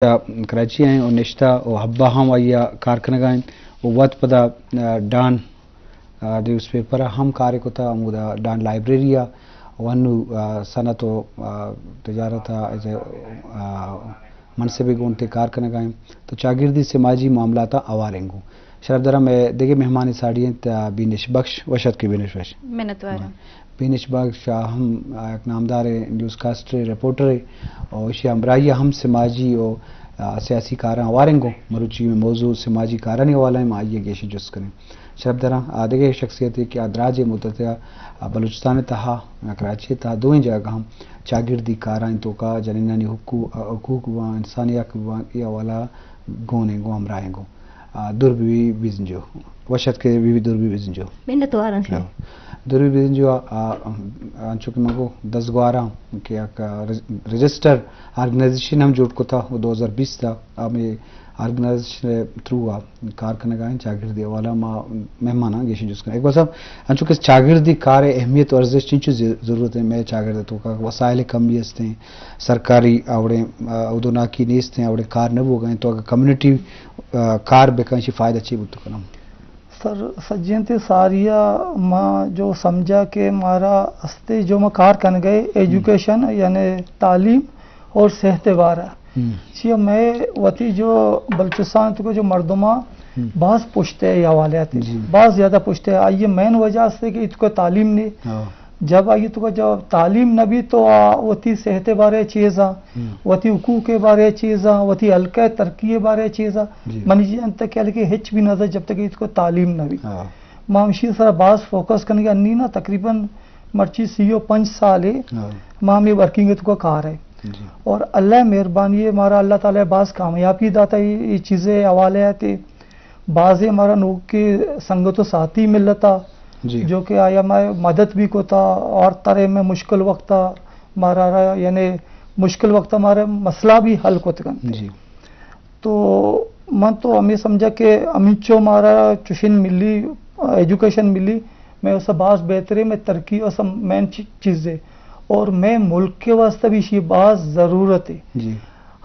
کراچی ءَ ایں و نشتہ و حبہ ہم آئی ءَ کار کنگا ایں و وت پدا، آ، ڈان، آ، نیوز پیپر ءَ ہم کارے کتا، ہمودا ڈان لائبریری ءَ و انو، آ، صنعت و، آ، تجارت ءَ ایز اے، آ، منصبے گون تے کار کنگا ایں۔ تو چاگردی سماجی معاملات ءَ ہوار ایں گوں۔ شرفداراں، مئے دگہ مہمانے ساڑی انت، آ، بینش بخش، وش اتکے بینش بخش۔ منتواراں۔ بینش بخش ہم یک نامداریں نیوز کاسٹرے، رپورٹرے، و ایشی ہمراہی ہم سماجی و، آ، سیاسی کاراں ہوار ایں گوں۔ مروچی موضوع سماجی کارانی حوالہ ءَ ما آئی ءَ گیشیں جست کنیں۔ شرفداراں، آ دگہ شخصیتے کہ آ دراجیں مدت ءَ، آ، بلوچستان ءِ تہا، آ، کراچی ءِ تہا دوئیں جاگہ ہم چاگردی کارانی توکا جنینانی حقو-، آ، حقوق بواں، انسانی حق بواں، اے حوالہ گون ایں گوں، ہمراہ ایں گوں۔ آ، دوربی بزنجو۔ وش اتکے بی بی دوربی بزنجو۔ منتواراں شمئے۔ ہاں۔ دوربی بزنجو، آ، آ، انچو کہ من گو دزگواراں کہ یک، آ، رج-، رجسٹر آرگنائزیشن ہم جوڑ کتا و دو ہزار بیست ءَ ہمے آرگنائزیشن ءِ تھرو آ کار کنگا ایں۔ چاگردی حوالہ ما مہماناں گیشیں جست کنیں۔ اقبال صاحب، انچو کہ چاگردی کار ءِ اہمیت و ارزشت چنچو ز-، ضرورت ایں؟ مئے چاگرد ءِ توکا وسائل ءِ کمی است ایں، سرکاری آ وڑیں، آ، اودوناکی نیست ایں، آ وڑیں کار نہ بوگا ایں، تو اگر کمیونٹی، آ، کار بکن، ایشی فائدہ چی بوت کناں؟ سر، سجینتے ساریا ما جو سمجھا کہ مارا استے جو ما کار کنگئے ایجوکیشن یعنی تعلیم اور صحت بارہ۔ ہم۔ چیا مئے وتی جو بلوچستان تو جو مردماں ہم۔ باز پشت ہے یہ حوالے آتے۔ جی۔ باز زیادہ پشت ہے۔ آئیے مین وجہ استے کہ اتکو تعلیم نے۔ ہاں۔ جب آئی تو کا جب تعلیم نہ بھی تو آ وتی صحت بارے چیزاں، ہم۔ وتی حقوق بارے چیزاں، وتی حلقہ ترقی بارے چیزاں، جی۔ منی جی انت کہ ہلکے ہچ بھی نظر جب تک اس کو تعلیم نہ بھی۔ ہاں۔ ما ہمشی سر باز فوکس کنگے انی نا تقریباً مرچی سی و پنچ سال ہے، ہاں۔ ما ہمیں ورکنگ تو کا کار ہے۔ جی۔ اور اللہ مہربانی ہے، ہمارا اللہ تعالیٰ باز کامیابی داتا یہ، یہ چیزیں حوالے آتے۔ بازیں مارا نوکیں سنگت و ساتھی ملتا، جی۔ جو کہ آیا مئے مدد بھی کوتا اور طرح میں مشکل وقتا مارا را، یعنی مشکل وقتا مارا مسئلہ بھی حل کوت کنت۔ جی۔ تو من تو ہمیں سمجھا کہ ہمینچو مارا چوشیں ملی، ایجوکیشن ملی، میں اسا باز بہترے، میں ترقی اسا مین چی-، چیز ہے۔ اور میں ملک کے واسطے بھی یہ باز ضرورت ہے۔ جی۔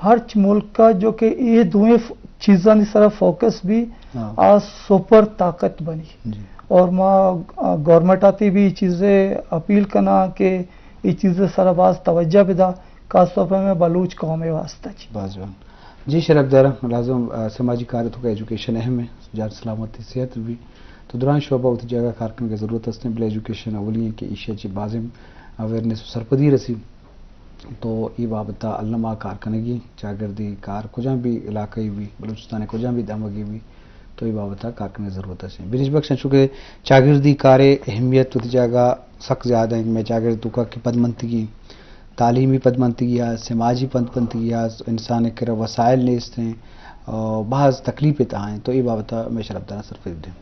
ہرچ ملک کا جو کہ یہ دوئیں ف-، چیزانی سرا فوکس بھی ہاں۔ آ سپر طاقت بنی۔ جی۔ اور ما، آ، گورنمنٹ آتی بھی چیزیں اپیل کنا کہ یہ چیزیں سرا باز توجہ بدا، خاص طور پر میں بلوچ قوم واسطہ جی۔ باز جوان۔ جی شرفدار، لازم، آ، سماجی کار تو کا ایجوکیشن اہم ہے، جان سلامتی صحت بھی۔ تو درائیں شعبہ وتی جگہ کار کنگ ضرورت است، بلے ایجوکیشن اولی ہے کہ ایشیا چی بازیں اویئرنیس و سرپدی رسی۔ تو اے بابت ء الما کار کنگی، چاگردی کار کجام بھی علاقہ ای بھی، بلوچستان ء کجام بھی دمگی بھی، تو اے بابت ء کار کنگ ضرورت است۔ بنش بخش انچو کہ چاگردی کار ء اہمیت وتی جاگہ سک زیادہ انت، مئے چاگرد توکا کہ پدمنتگی، تعلیمی پدمنتگی ء، سماجی پدمنتگی ء، انسان ء کرا وسائل نیست ہیں، آ، بہاز تکلیف ء تہا ہیں، تو اے بابت ء مئے شرفداراں سرپدی دیں۔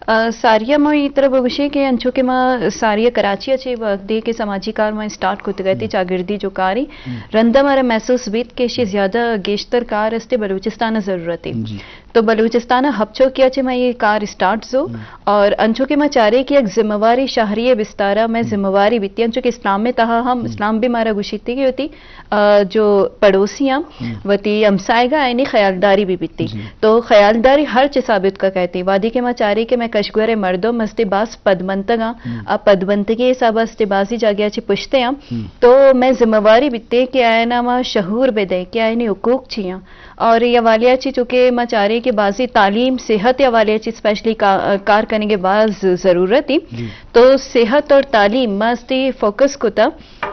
آ، ساریا ما اے طرح بگوشیں کہ انچو کہ ما ساریا کراچی ء چہ وھدے کہ سماجی کار ما اسٹارٹ کتگ ات، ہم۔ چاگردی جو کارے، ہم۔ رندا مارا محسوس بیت کہ ایشی ہم۔ زیادہ گیشتر کار است بلوچستان ء ضرورت ہے۔ جی۔ تو بلوچستان ء ہب چوکی ء چہ ما یہ کار اسٹارٹ زو ہم۔ اور انچو کہ ما چارے کہ یک ذمہ واری شہری ء بستارا میں ہم۔ ذمہ واری بیتی، انچو کہ اسلام ء تہا ہم ہم۔ اسلام بھی مارا گوشیتی کہ ہوتی آ، جو پڑوسی آں، ہم۔ وتی ہمسائگاں آئینی خیالداری بھی بیتی۔ جی۔ تو خیالداری ہر چہ ثابت کا کہتے۔ وہدے کہ ما چارے کہ مئے کشگور مردم استے باز پدمنتگاں، ہم۔ آ پدمنتگی حساب استے بازی جاگہ چہ پشتے آں۔ ہم۔ تو مئے ذمہ واری بیتے کہ آئینا ما شعور بدے کہ آئینی حقوق چی آں۔ اور یہ حوالے چی چونکہ ما چارے کہ بازی تعلیم، صحت حوالے چی اسپیشلی کا-، کار کنگے باز ضرورت ہے۔ جی۔ تو صحت اور تعلیم ما استے فوکس کتا۔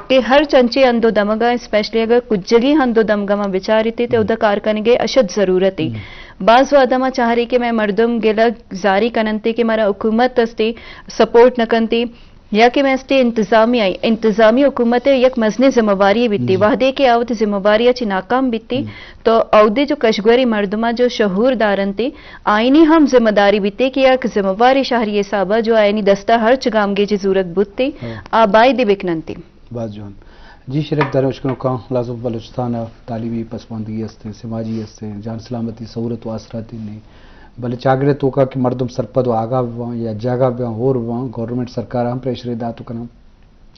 کہ ہر چنچے ہند و دمگا، اسپیشلی اگر کجگی ہند و دمگا ما بچاریتے، تے ہم۔ اودا کار کنگے اشد ضرورت ہے۔ ہم۔ باز وہدا ما چاہرے کہ مئے مردم گلگ زاری کننتے کہ مارا حکومت استے سپورٹ نہ کنتے، یا کہ مئے استے انتظامیہ، انتظامی حکومت ء یک مزنیں ذمہ واری بیتی۔ جی۔ وہدے کہ آ وتی ذمہ واری ء چہ ناکام بیتی، ہم۔ تو اودے جو کشگوری مردماں جو شعور دارنتے، آئینی ہم ذمہ داری بیتے کہ یک ذمہ واری شہری حسابا جو آئینی دستا ہرچ گامگیجی زورگ بوتے، ہاں۔ آ بایدی بکننتے۔ باز جوان۔ جی شرفداریں اشکنوکاں، لازم بلوچستان ء تعلیمی پسماندگی است، سماجی است، جان سلامتی سہولت و آسراتی نہیں، بلے چاگرد توکا کہ مردم سرپد و آگاہ بواں یا جاگہ بواں، ہور بواں، گورنمنٹ سرکار ہم پریشر دات و کناں۔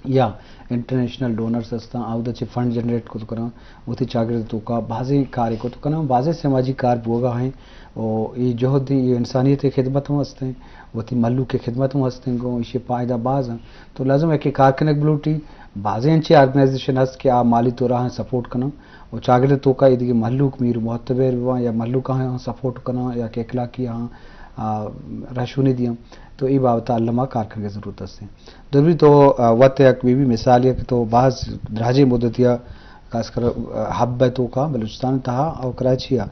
یا انٹرنیشنل ڈونرز ہستاں، آودا چہ فنڈ جنریٹ کت کناں، وتی چاگرد توکا بازیں کارے کت کناں، بازیں سماجی کار بوگا ہیں، او اے جہد اے انسانیت خدمت ہم ہستیں، وتی ملوک خدمت ہم ہستیں، گوں ایشی فائدہ باز ہیں۔ تو لازم ہے کہ کار کنگ بلوٹی، بازیں انچیں آرگنائزیشن ہست کہ آ مالی طورا ہم سپورٹ کناں، و چاگرد توکا ایدگہ مہلوک میر و معتبر بباں یا مہلوک آہاں سپورٹ کناں یا کہ اخلاقی آہاں، آ، رہشونی دیاں، تو اے بابت الما کار کنگ ضرورت است۔ دومی تو، آ، وت یک بی بی مثال یک تو باز دراجیں مدتیا خاص کر، آ، حب توکا بلوچستان تہا او کراچی آ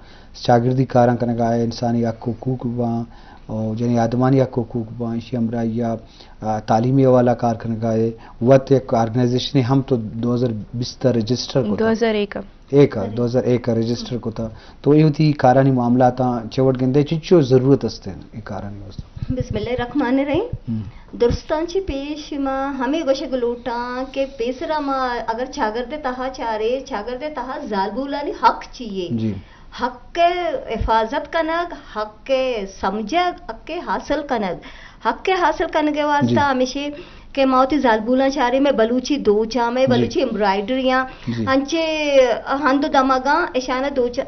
چاگردی کاراں کنگا ہے، انسانی حق و حقوق بباں، او جنی آدمانی حق و حقوق بباں، ایشی ہمراہی آ، آ، تعلیمی حوالہ کار کنگا ہے۔ وت یک آرگنائزیشن ہم تو دو ہزار بیست رجسٹر کو دو ہزار ایک۔ ایک، دو ہزار ایک رجسٹر کتا۔ تو اے وتی کارانی معاملاتاں چوٹ گندے، چچو ضرورت است اے کارانی واسطہ؟ بسم اللہ الرحمن الرحیم۔ ہم۔ درستاں چی پیش ما ہمیں گوشگ لوٹاں کہ پیسرا ما اگر چاگردے تہا چارے، چاگردے تہا زالبولانی حق چیے۔ جی۔ حق حفاظت کنگ، حق سمجھگ، حق حاصل کنگ۔ حق حاصل کنگ واسطہ جی۔ ہمیشے کہ ما وتی زالبولاں چاریں، مئے بلوچی دوچاں، مئے جی۔ بلوچی ایمبرائڈریاں، جی۔ انچیں ہند و دمگاں اشاناں دوچ-،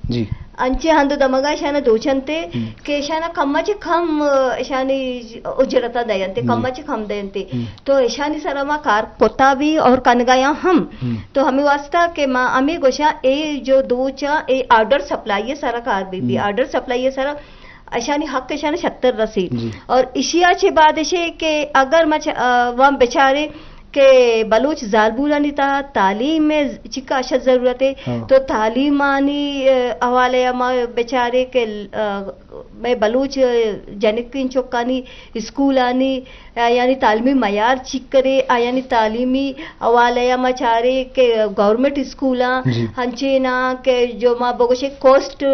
جی۔ انچیں ہند و دمگاں اشاناں دوچنتے ہم۔ کہ اشاناں کم چہ کم اشانی اجرتاں دینتے، ہم۔ کم چہ کم دینتے۔ ہم۔ تو اشانی سرا ما کار کتا بھی اور کنگایاں ہم۔ ہم۔ تو ہمیں واسطہ کہ ما ہمیں گوشاں اے جو دوچاں اے آرڈر سپلائی سرا کار بی بی، ہم۔ آرڈر سپلائی سرا اشانی حق اشانی شتر رسی۔ جی۔ اور اشیا چہ بعد اشے کہ اگر ما چ-، آ، وام بچارے کہ بلوچ زالبولانی تہا تعلیم ءِ چکا اشد ضرورت ہے، ہاں۔ تو تعلیمانی، آ، حوالے ءَ ما بچارے کہ، آ، مئے بلوچ جنکیں چکانی اسکولانی آیانی تعلیمی معیار چیک کرے، آیانی تعلیمی حوالہ ءَ ما چارے کہ گورنمنٹ اسکولاں جی۔ انچیناں کہ جو ما بگوشے کوسٹ،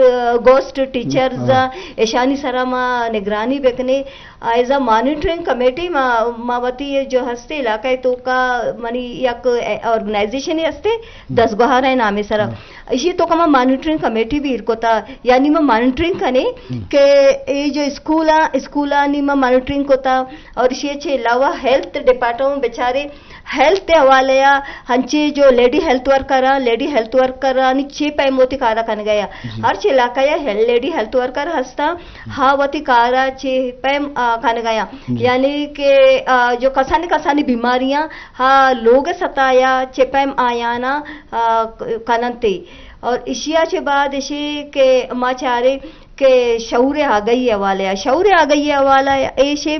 گوسٹ ٹیچرز ہاں۔ اشانی سرا ما نگرانی بکنے۔ ایز اے مانیٹرنگ کمیٹی ما، ما وتی جو ہستے علاقہ توکا منی یک آرگنائزیشن ہستے ہم۔ دزگوہار ءِ نام سرا۔ ہاں۔ ایشی توکا ما مانیٹرنگ کمیٹی بھی ایر کتا، یعنی ما مانیٹرنگ کنے ہم۔ کہ اے جو اسکولاں، اسکولانی ما مانیٹرنگ کتا، اور ایشی چہ علاوہ ہیلتھ ڈپارٹمنٹ بچارے ہیلتھ ءِ حوالہ ءَ ہنچے جو لیڈی ہیلتھ ورکر آں، لیڈی ہیلتھ ورکرانی چے پیم وتی کارا کنگا یا۔ جی۔ ہر چہ علاقہ ءَ ہیل-، لیڈی ہیلتھ ورکر ہستاں، ہا وتی کارا چے پیم، آ، کنگا یا۔ جی۔ یعنی کہ، آ، جو کسانی کسانی بیماریاں ہا لوگ ستا یا چے پیم آیانا، آ، ک-، کننتے۔ اور اشیا چہ بعد اشی کہ ما چارے کہ شعور آگہی حوالہ ءَ، شعور آگہی حوالہ ءَ ایشے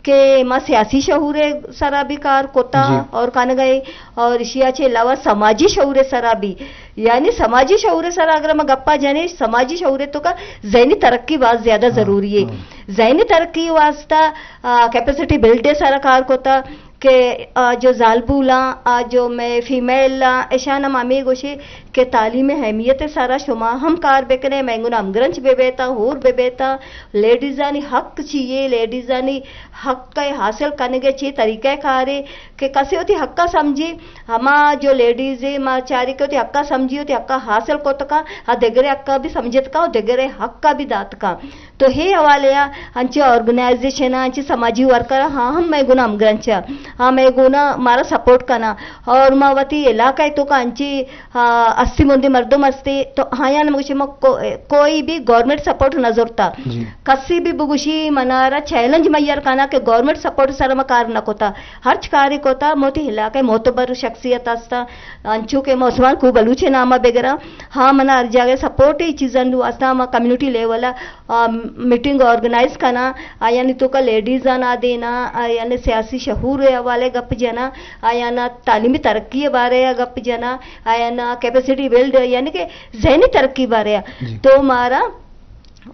کہ ما سیاسی شعور ءِ سرا بھی کار کتا جی۔ اور کنگئے، اور اشیا چہ علاوہ سماجی شعور ءِ سرا بھی، یعنی سماجی شعور ءِ سرا اگر ما گپا جنے، سماجی شعور ءِ توکا ذہنی ترقی باز زیادہ ہاں، ضروری ہے۔ ہاں۔ ذہنی ترقی واسطہ، آ، کیپیسٹی بلڈ ءِ سرا کار کتا کہ، آ، جو زالبولاں، آ، جو مئے فیمیل آں، اشان ہم ہمے گوشے کہ تعلیم اہمیت ءِ سرا شما ہم کار بکنے، مئے گونا ہمگرنچ بہ بیتا، ہور بہ بیتا، لیڈیزانی حق چی یے، لیڈیزانی حق ءِ حاصل کنگ ءِ چی طریقہ کارے کہ کسے وتی حق ءَ سمجھی، ہما جو لیڈیز ما چاری کہ وتی حق ءَ سمجھی، وتی حق ءَ حاصل کت کن، آ دگرے حق ءَ بھی سمجھت کن و دگرے حق ءَ بھی دات کن۔ تو ہے حوالے آ انچے آرگنائزیشن آ، انچے سماجی ورکر آ، ہاں ہم مئے گونا ہمگرنچ آ، ہاں مئے گونا مارا سپورٹ کنا، اور ما وتی علاقہ ءِ توکا انچے، آ، ہستی مندی مردم ہستے، تو آیان ہم گوشی ما کو-، کوئی بھی گورنمنٹ سپورٹ نہ زرتا۔ جی۔ کسی بھی بگوشی منارا چیلنج میار کنا کہ گورنمنٹ سپورٹ سر ما کار نہ کتا، ہرچ کاری کتا، موتی علاقہ ءِ معتبر شخصیت ہستا، انچو کہ ما عثمان کوہ بلوچ ءِ نام ءَ بگراں، ہاں منا ہر جاگہ سپورٹ ءِ چیزانی واسطہ ما کمیونٹی لیول ءَ آ، میٹنگ آرگنائز کناں، آیانی توکا لیڈیز آنا دینا، آیانی سیاسی شعور ءِ حوالے گپ جناں، آیانا تعلیمی ترقی ءِ بارے ءَ گپ جناں، آیانا کیپیسٹی بلڈ یعنی کہ ذہنی ترقی بارے ءَ۔ جی۔ تو مارا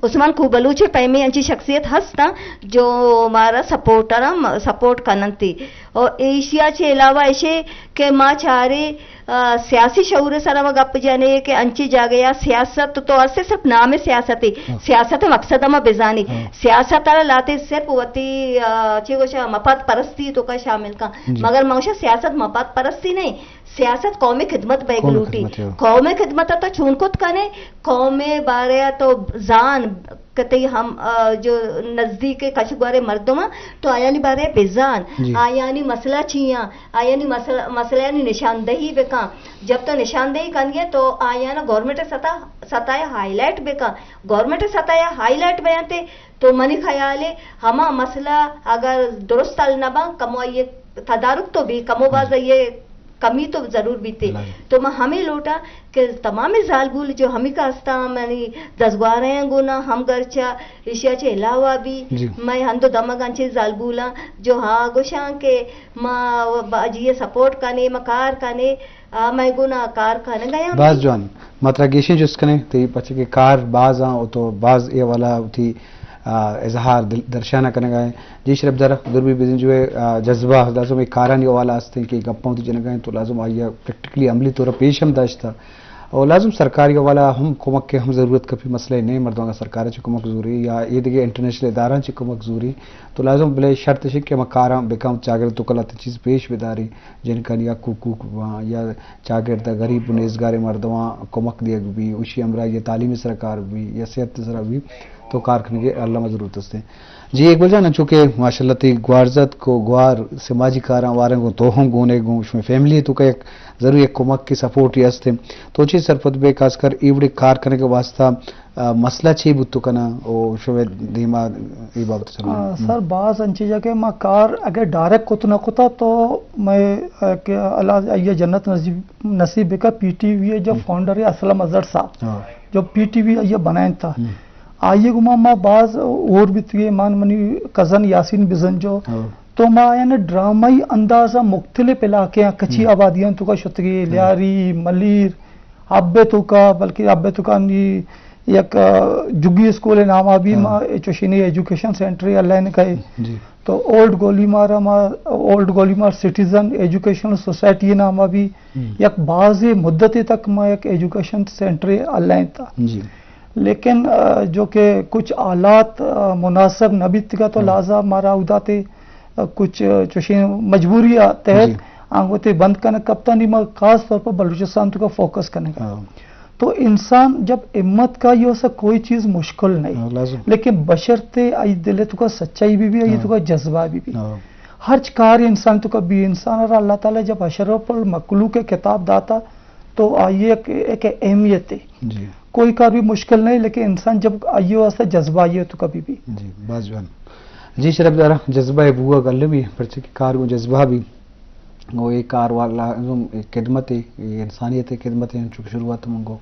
عثمان کوہ بلوچ ءِ پیمیں انچی شخصیت ہستاں جو مارا سپورٹر ہم سپورٹ کننتی۔ اور ایشیا چہ علاوہ ایشے کہ ما چارے آ، سیاسی شعور ءِ سرا ما گپ جنے کہ انچی جاگہ یا سیاست تو اسے صرف نام ءِ سیاست ہے۔ ہاں۔ سیاست ءِ مقصد ہم بزانی۔ ہاں۔ سیاست ءَ لاتے صرف وتی، آ، چی گوشا مفاد پرستی توکا شامل کن۔ جی۔ مگر ما گوشا سیاست مفاد پرستی نہیں۔ سیاست قومی خدمت بیگ قومی لوٹی۔ خدمت، ہاں۔ قومی خدمت تو چون کت کنے، قوم ءِ بارے تو زان، کہ تئی ہم، آ، جو نزدیک کش گورے مردم آں، تو آیانی بارے بزان، جی۔ آیانی مسئلہ چی آں، آیانی مسئلہ، مسئلہ یعنی نشاندہی بکن۔ جب تو نشاندہی کنگے تو آیانا گورنمنٹ سطح، سطح ہائی لائٹ بکن۔ گورنمنٹ سطح ہائی لائٹ بیانتے تو منی خیال ہے ہما مسئلہ اگر درست حل نہ باں، کمو آئی تدارک تو بھی، کمو باز آئی کمی تو ضرور بیتے۔ تو من ہمیں لوٹاں کہ تمام زالبول جو ہمیں کا ہستاں، منی دزگواریں گونا ہم گرچا ایشیا چہ علاوہ بھی، جی۔ مئے ہند و دمگ انچیں زالبولاں جو ہا گوشاں کہ ما باجی سپورٹ کنے، ما کار کنے، آ، مئے گونا کار کنگا یاں۔ باز جوان۔ ما ترا گیشیں جست کنیں، تئی پچے کہ کار باز آں، و تو باز اے والا وتی، آ، اظہار دل، درشانہ کنگا ئے۔ جی شرپ دار، دربی بزنجو ءِ، آ، جذبہ، لازم اے کارانی حوالہ ہستیں کہ گپاں وتی جنگا ئے، تو لازم آئی ءَ پریکٹیکلی عملی طور پیش ہم داشتا۔ اور لازم سرکاری حوالہ ہم کمک کے ہم ضرورت کپی، مسئلہ نہیں، مردم اگر سرکار چہ کمک زوری یا اے دیگہ انٹرنیشنل ادارہ چہ کمک زوری، تو لازم بلے شرط شک کہ ہم کاراں بکم چاگر تو کلا چیز پیش بداری، جنکانی یا کوکوک باں یا چاگرد ءَ غریب و نیزگاریں مردماں کمک دیگ بی، اشی ہمراہ یا تعلیم سرا کار بی یا صحت سرا بی، تو کار کنگے الما ضرورت است۔ جی اقبال جان، انچو کہ ماشاءاللہ تئی گوارزتک و گوار سماجی کاراں واریں گوں تو ہم گونے گوں شمے فیملی تو کہ یک ضرور یک کمک کی سپورٹ ہی است۔ تو چی سرپد بے خاص کر ایوڑے کار کنگے واسطہ آ، مسئلہ چے بوت کناں و شمئے دیما اے بابت سرمایہ؟ آ، سر، باز انچیں جاگہ ما کار اگر ڈائریکٹ کت نہ کتا تو میں، آ، کہ اللہ آئی جنت نصیب، نصیب بکا، پی ٹی وی ءِ جو فاؤنڈر ہے اسلم اظہر صاحب، جو پی ٹی وی آئی بنائیں تھا، آئی گما ما باز اور بھی تھے، مان منی کزن یاسین بزنجو، تو ما آیاں ڈرامائی انداز ءَ مختلف علاقے آں، کچی آبادیاں تو کا شتگی، لیاری، ملیر، ابے تو کا، بلکہ ابے تو کا نی یک، آ، جگی اسکول نام ءَ بھی ما چوشینی ایجوکیشن سینٹر اللہ نے کہے۔ تو اولڈ گولی مار ما، اولڈ گولی مار سٹیزن ایجوکیشنل سوسائٹی نام ءَ بھی یک باز مدت تک ما یک ایجوکیشن سینٹر اللہ تا۔ لیکن، آ، جو کہ کچھ حالات، آ، مناسب نہ بیتگا تو لہذا مارا ادا تے، آ، کچھ چوشیں مجبوری تحت آنگو تے بند کنگ کپتا، نی ما خاص طور پر بلوچستان تو کا فوکس کنگا۔ تو انسان جب ہمت کا، یہ اسے کوئی چیز مشکل نہیں، لیکن بشرط آئی دل تو کا سچائی بھی بھی، آئی تو کا جذبہ بھی بھی۔ ہر کار انسان تو کا بھی، انسان اور اللہ تعالی جب اشرف المخلوق کتاب داتا، تو آئی ایک، ایک اہمیت ہے۔ کوئی کار بھی مشکل نہیں، لیکن انسان جب آئی واسطہ جذبہ آئی تو کبھی بھی۔ جی، باز جوان۔ جی، شرف دارا، جذبہ بوگ المی، پرچہ کہ کار گوں جذبہ بھی، وہ ایک کار والا، لازم ایک خدمت ہے، یہ انسانیت ہے، خدمت ہے، چونکہ شروعات من گو۔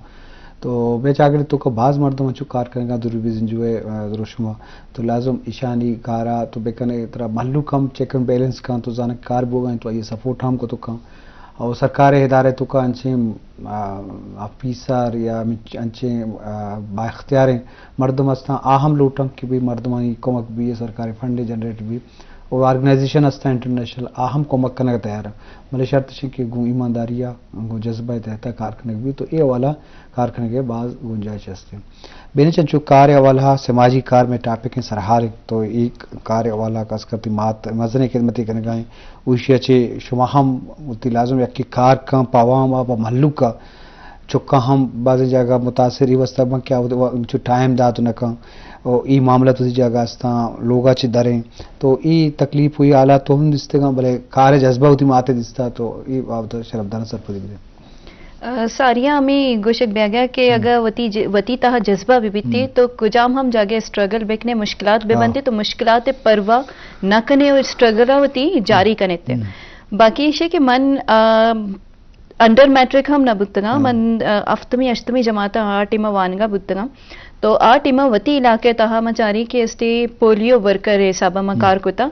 تو بے چاگڑے تو کا باز مردم چو کار کرنگا، دور بھی زنجوے، آ، دروشما۔ تو لازم ایشانی کارا تو بکنے، ترا مہلوک ہم چیک اینڈ بیلنس کن، تو زانک کار بوگا تو آئی سپورٹ ہم کو تو کن۔ اور سرکار ادارے تو کا انچیں، آ، آفیسر یا مچ-، انچیں، آ، با اختیاریں مردم ہستاں، آ ہم لوٹاں کہ بھی مردمانی کمک بھی، سرکاری فنڈ جنریٹ بھی، اور آرگنائزیشن ہستاں انٹرنیشنل، آ ہم کمک کنگ تیار ہیں۔ بلے شرط شی کہ گوں ایمانداری یا گوں جذبہ تحت کار کنگ بھی، تو اے والا کار کنگ باز گنجائش ہستیں۔ بینچ انچو کار حوالہ ءَ سماجی کار میں ٹاپک ہیں سرحال، تو ایک کار حوالہ خاص کر تی مات مزنیں خدمتی کنگا ہیں۔ اوشی چے شما ہم وتی لازم یکی کار کن پہ عوام ءَ، پہ مہلوک ءَ۔ چکاں ہم بعض جاگہ متاثر ای واسطہ بن کہ آ وت-، و-، چو ٹائم دات نہ کن۔ او ای معاملہ تو جاگہ استاں، لوگا چے دریں۔ تو ای تکلیف و ای حالات تو ہم دیستگاں، بلے کار جذبہ وتی ماتے دیستا، تو ای بابت شرف دارن سرپدی بدے۔ آ، ساریا ہمیں گوشگ بیاگا کہ اگر وتی ج-، وتی تہا جذبہ بھی بیتی تو کجام ہم جاگہ اسٹرگل بکنے، مشکلات بہ بنتی تو مشکلات پرواہ نہ کنے اور اسٹرگل وتی جاری کنے تے۔ باقی ایشی کہ من، آ، انڈر میٹرک ہم نہ بوتگاں، من، آ، ہفتمی، ہشتمی جماعت آ ٹیم وانگا بوتگاں۔ تو آ ٹیم ءَ وتی علاقہ ءِ تہا ما چاری کہ اسٹی پولیو ورکر ءِ حساب ءَ ما کار کتا۔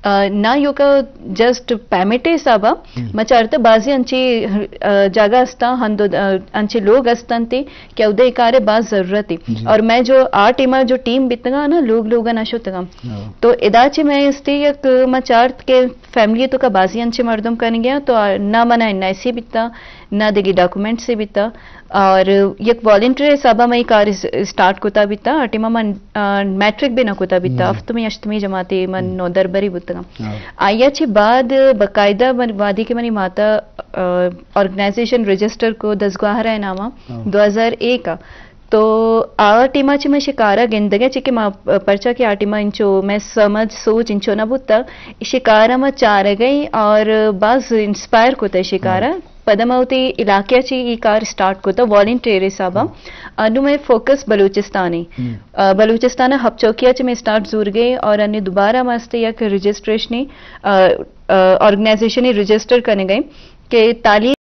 آ، نہ ایوکا جسٹ پیمنٹ ءِ حساب ءَ، ما چارتا بازی انچی، آ، جاگہ استاں، ہندو، آ، انچی لوگ استنتی کہ اودے کار ءِ باز ضرورت ہے۔ اور میں جو آ ٹیم ءَ جو ٹیم بیتگا نا، لوگ لوگ نہ شتگا۔ تو ادا چہ میں اسٹی یک ما چارت کہ فیملی تو کا بازی انچے مردم کنگیا، تو آ، نہ منا این آئی سی بیتا، نہ دگی ڈاکومنٹس بیتا۔ اور یک والنٹیئر حسابا من ای کار اس-، اسٹارٹ کتا بیتا، آ ٹیما من، آ، میٹرک بھی نہ کتا بیتا، ہفتمی، ہشتمی جماعتی من نودربری بوتگا۔ آیا چہ بعد باقاعدہ من وادی کہ منی ماتا، آ، آرگنائزیشن رجسٹر کو دزگوہرا ناما، دو ہزار ایک آ۔ تو آ ٹیما چہ ما شکارا گندگا، چہ کہ ما پرچا کہ آ ٹیما انچو مئے سمجھ سوچ انچو نہ بوتا، شکارا ما چارگئی اور باز انسپائر کتا شکارا۔ پدا ما وتی علاقہ چہ ای کار سٹارٹ کتا والنٹیئر حسابا۔ انو مئے فوکس بلوچستان ہے۔ بلوچستان ہب چوکیا چہ مئے سٹارٹ زورگئی اور انو دوبارہ ما است یک رجسٹریشن آرگنائزیشن رجسٹر کنگئی کہ تعلیم